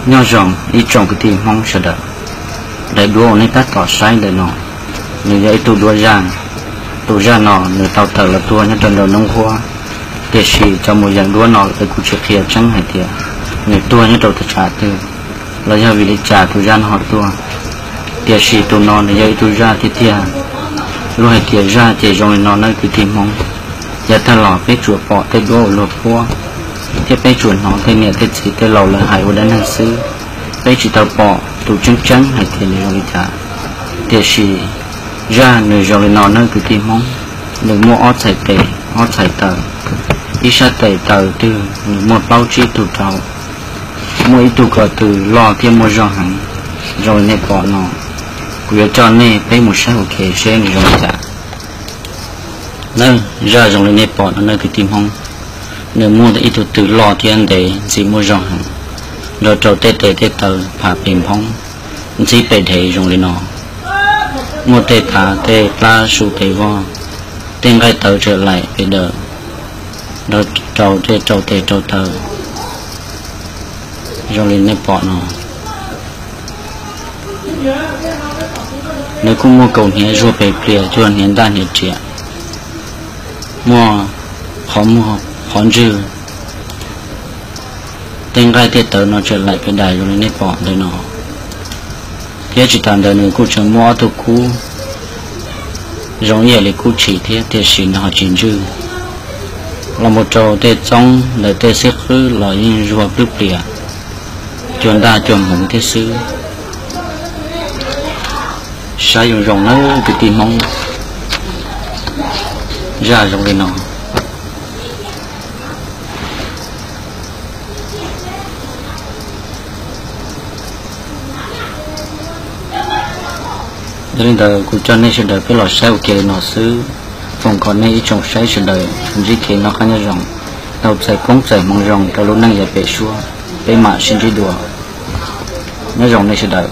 Nyob zoo ib tsoom kwv tij Hmoob sawv daws, daim duab uas nej tab tom saib ntawm no, nws yog ib tug duab zaj. Tus zaj no nws tau tawm los tuag nyob rau nraum noob huab, tiam sis cov mus yees duab no lawv kuj tsis qhia tseeb hais tias nws tuag nyob rau teb chaws twg, los yog vim li cas tus zaj no ho tuag. Tiam sis tus no nws yog ib tug zaj tiag tiag. Luag hais tias zaj ces zoo li no nawb kwv tij Hmoob. Yav tag los peb tsuas pom tej duab uas luag puab, thiab peb tsuas hnov tej niam tej txiv tej laus lawv hais ua dab neeg xwb. Peb tsis tau pom tus tseeb tseeb hais tias nws zoo li cas. Tiam sis zaj nws zoo li no nawb kwv tij Hmoob. Nws muaj ob txhais tes ob txhais taw. Ib sab tes taw twg nws muaj plaub tsib tug rau, muaj ib tug ko tw loj thiab muaj zog heev zoo li nej pom no. Kuv yuav coj nej peb mus saib ua ke seb nws zoo li cas. Nawb, zaj zoo li nej pom no nawb kwv tij Hmoob. Nws muaj ib tug tw loj thiab ntev ntxim muaj zog heev, nrog rau tej tes tej taw phav pes nphoob, ntxhib pes dhev zoo li no. Muaj tej tav tej plab su pes vog, tej nqaij tawv tsaws laim pes daws, nrog rau tej rau tes rau taw zoo li nej pom no. Nws kuj muaj kaus hniav zuag pes plias cuag hniav ntaj hniav riam, muaj qhov muag qhov ntswg, tej nqaij tej tawv no tsaws laim pes daws zoo li nej pom ntawm no. Thiab tsis tas ntawd nws kuj tseem muaj ob tug kub zoo ib yam li kub tshis thiab tiam sis nws ho tsis ntswj. Los mus rau tej txoob ntawm tej xib qwb los yeej zuag plwb plias, cuag ntaj cuag hmuv thiab xwb. Saib zoo zoo nawb kwv tij Hmoob, zaj zoo li no. Yog li ntawd kuv coj nej sawv daws peb los saib ua ke li no xwb. Foom kom nej ib tsoom saib sawv daws ntsib kev noj qab nyob zoo, tau txais koob txais hmoov zoo rau lub neej yav pem suab, peb mam sib ntsib dua. Nyob zoo nej sawv daws.